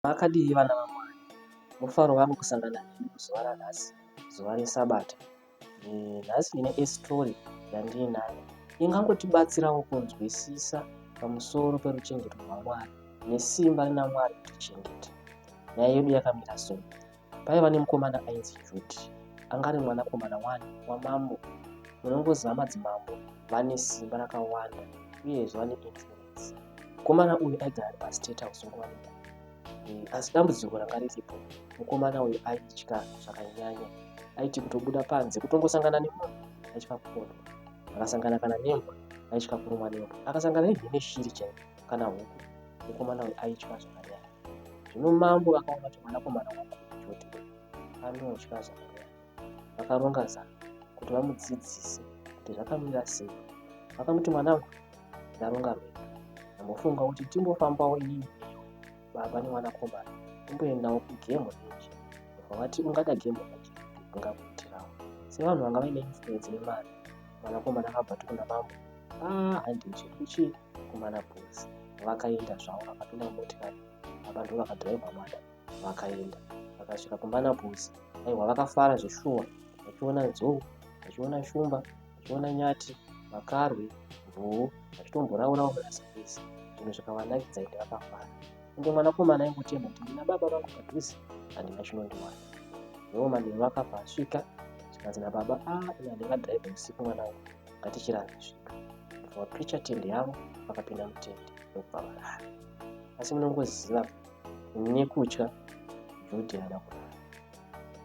Makadii vana vaMwari? Mufaro wangu kusangana nemi muzuva ranhasi, zuva reSabata. Nhasi ndine a story yandiinayo ingangotibatsirawo kunzwisisa pamusoro peruchengeto rwaMwari nesimba rina Mwari kutichengeta. Nyaya yedu yakamira so. Paiva nemukomana ainzi Jude, anga ari mwanakomana wani wamambo. Munongoziva madzimambo vane simba rakawanda uyezve vane influence. Mukomana uyu aigara ari pastate house nguva nenguva. Eh, asi dambudziko ranga riripo, mukomana uyu aitya zvakanyanya. Aiti kutobuda panze kutongosangana nemunhu aitya kupondwa. Akasangana kana nembwa aitya kurumwa nembwa. Akasangana even neshiri chaiyo kana huku, mukomana uyu aitya zvakanyanya. Zvino mambo vakaona kuti mwanakomana wangu Joti anotya zvakanyanya. Vakaronga zano kuti vamudzidzise kuti zvakamira sei. Vakamuti mwanangu, ndaronga rwendo. Ndambofunga kuti timbofambawo inini newe, baba nemwanakomana, timboendawo kugame range. Ndobva vati ungada game range ripi ndingakuitirawo. Sevanhu vanga vaine influence nemari, mwanakomana akabva ati kuna mambo, ah handei zvedu kuchii kumana boys. Vakaenda zvavo vakapinda mumotikari, baba ndivo vakadhiraivha mwana. Vakaenda vakasvika kumana boys, aiwa vakafara zveshuwa vachiona nzou, vachiona shumba, vachiona nyati, makarwe, mvuu, vachitomboraurawo manasapesi. Zvinhu zvikavanakidza ende vakafara. Kunge mwanakomana aingotema kuti ndina baba vangu padhuze handina chinondiwana. Iwo manheru akabva asvika zvikanzi nababa, ah ini handingadhiraivhe usiku mwanangu, ngatichirara zvedu. Ndobva vapicha tende yavo vakapinda mutende ndokubva varara. Asi munongoziva nekutya Jude haana kurara.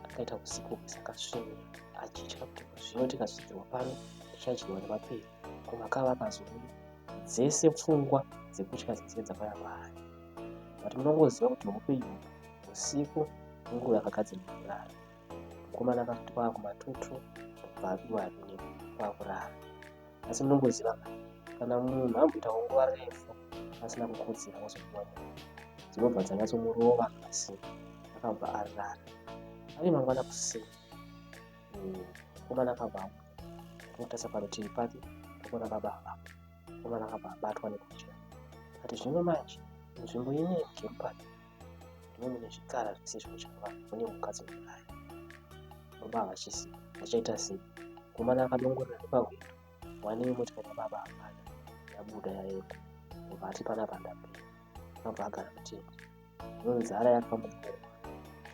Akaita usiku hwese akasvinura achitya kuti zvino tikasvikirwa pano tichadyiwa nemapere. Ko makava akazouya dzese pfungwa dzekutya dzese dzakauya paari. But munongoziva kuti hope iyi usiku inguva yakagadzirwa kurara. Mukomana akazoti kwava kumatutu ndokubva abiwa hake kwakurara. Asi munongoziva ka kana munhu amboitawo nguva refu asina kukotsira ozopiwa munhu dzinobva dzanyatsomurova asi akabva arara. Ari mangwana kuseni mukomana akabva amuka ndokutarisa parutivi pake ndokuona baba avapo. Mukomana akabva abatwa nekutya akati zvino manje nzvimbo ineyi game park ndimo mune zvikara zvese zvinodya vanhu mune mhuka dzinouraya. Baba havachisi vachaita sei? Mukomana akadongorera nepahwindo wanei motikari yababa hapana yabuda yaenda ndobva ati panapa ndapera akabva agara mutende zvino nzara yakamurova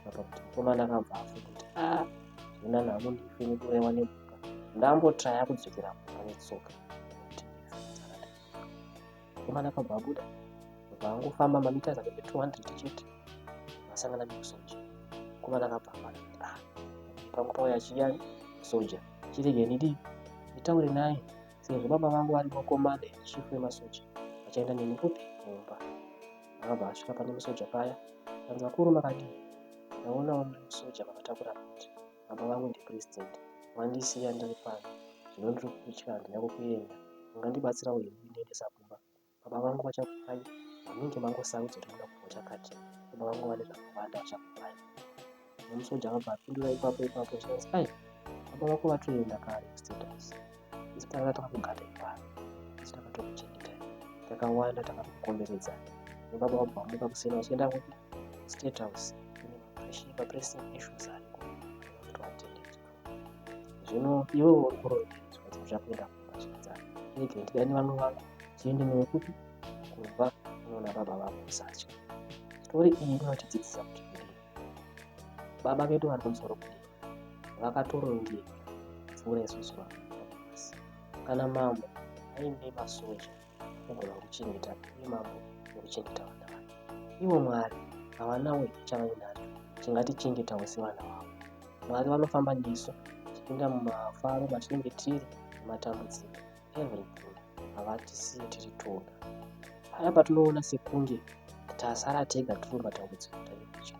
apa kuti mukomana akabva afunga kuti a ah, zvino nhamo ndife nekuuraiwa nemhuka ndambotraya kudzokera kumba netsoka kuti ndife nzara mukomana akabva abuda ndobva angofamba mamita anenge 200 chete vasangana nemusoja mukomana akabva afara ah pangu pauya chiyani soja chirege ndidii nditaure naye sezvo baba vangu vari mukomana chief wemasoja vachaenda neni kupi kumba akabva asvika pane musoja paya kanzi vakuru makadii ndaonawo muri musoja makatakura kuti baba vangu ndipresident wandisiya ndiri pano zvino ndiri kutya handina kukuenda ungandibatsirawo here kundiendesa kumba Baba vangu vachakupai zvamunenge mangosarudza kuti munoda kupiwa chakati. Baba vangu vane zvakawanda vachakupai. Nomusoja akabva apindura ipapo ipapo zvikanzi ai baba vako vatoenda kare kustate house. Isu tanga takakugada ipano. Isu takatokuchengetai. Takawanda takatokukomberedza. Baba vabva vamuka kuseni vachienda kupi? State house. Kune mapressing issues ariko. Kuti vatende. Zvino iwe uri kurongedzwa uchakuenda kumba zvikanzi rege ndidane vamwe vangu tiende newe kupi kumba unoona baba vako usatya. Stori iyi inotidzidzisa kuti kudii? Baba vedu vari kumusoro kudenga vakatorongeka kupfuura isusu vanhu pasi. Kana mambo aine masoja anogona kuchengeta uye mambo nekuchengeta vana vake. Ivo Mwari havanawo chavainacho chingatichengetawo sevana vavo. Mwari vanofamba nesu tichipinda mumafaro matinenge tiri mumatambudziko everything havatisiye tiri toga. Paya patinoona sekunge tasara tega tiri mumatambudziko tave kutya,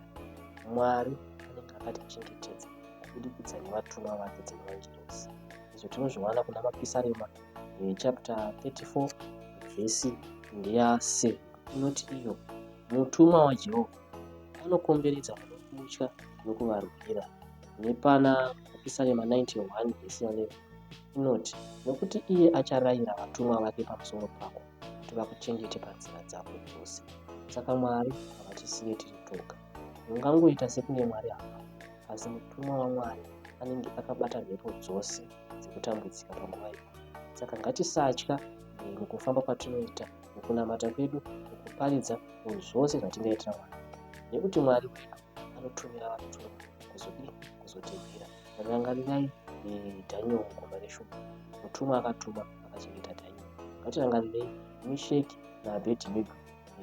Mwari anenge akatichengetedza kubudikidza nevatumwa vake dzinova ngirozi. Izvo tinozviwana kuna Mapisarema eh, chapter 34 vhesi ndeya 7 inoti iyo mutumwa waJehovha anokomberedza vanomutya nokuvarwira. Nepana Mapisarema 91 vhesi ya 11 inoti nokuti iye acharayira vatumwa vake pamusoro pako kuti vakuchengete panzira dzako dzose. Saka Mwari havatisiye tiri toga. Ungangoita sekunge Mwari hapana, asi mutumwa waMwari anenge akabata mhepo dzose dzekutambudzika panguva iyoyo. Saka ngatisatya eh, mukufamba kwatinoita, mukunamata kwedu, mukuparidza, muzvose zvatingaitira Mwari, nekuti Mwari wedu anotumira vatumwa kuzodii? Kuzotirwira. Rangarirai eh, Daniel mugomba reshumba, mutumwa akatumwa akachengeta Daniel. Ngatirangarirei Misheki naAbhedhinego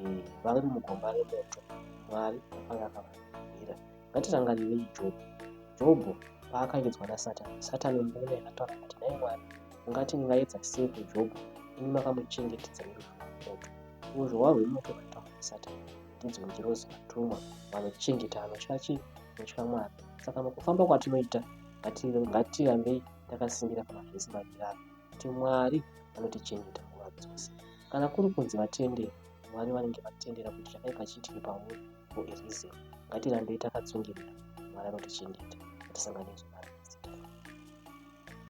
eh, vari mugomba remoto, Mwari akanga akavarwira. Ngatirangarirei Jobho. Jobho paakaedzwa naSatani, Satani mbune akataura akati, nhai Mwari, ungati ndingaedza seiko Jobho, imi makamuchengetedza neruzhowa rwemoto. Ruzhowa rwemoto rwaitaurwa naSatani ndidzo ngirozi vatumwa vanochengeta vanotya chii? Vanotya Mwari. Saka mukufamba kwatinoita ngatirambei takasimbira pamavhesi maviri aya kuti Mwari vanotichengeta nguva dzose. Kana kuri kunzi vatendera, Mwari vanenge vatendera kuti chakaipa chiitike pauri for a reason. Ngatirambei takatsungirira, Mwari anotichengeta. Ngatisangane zuva.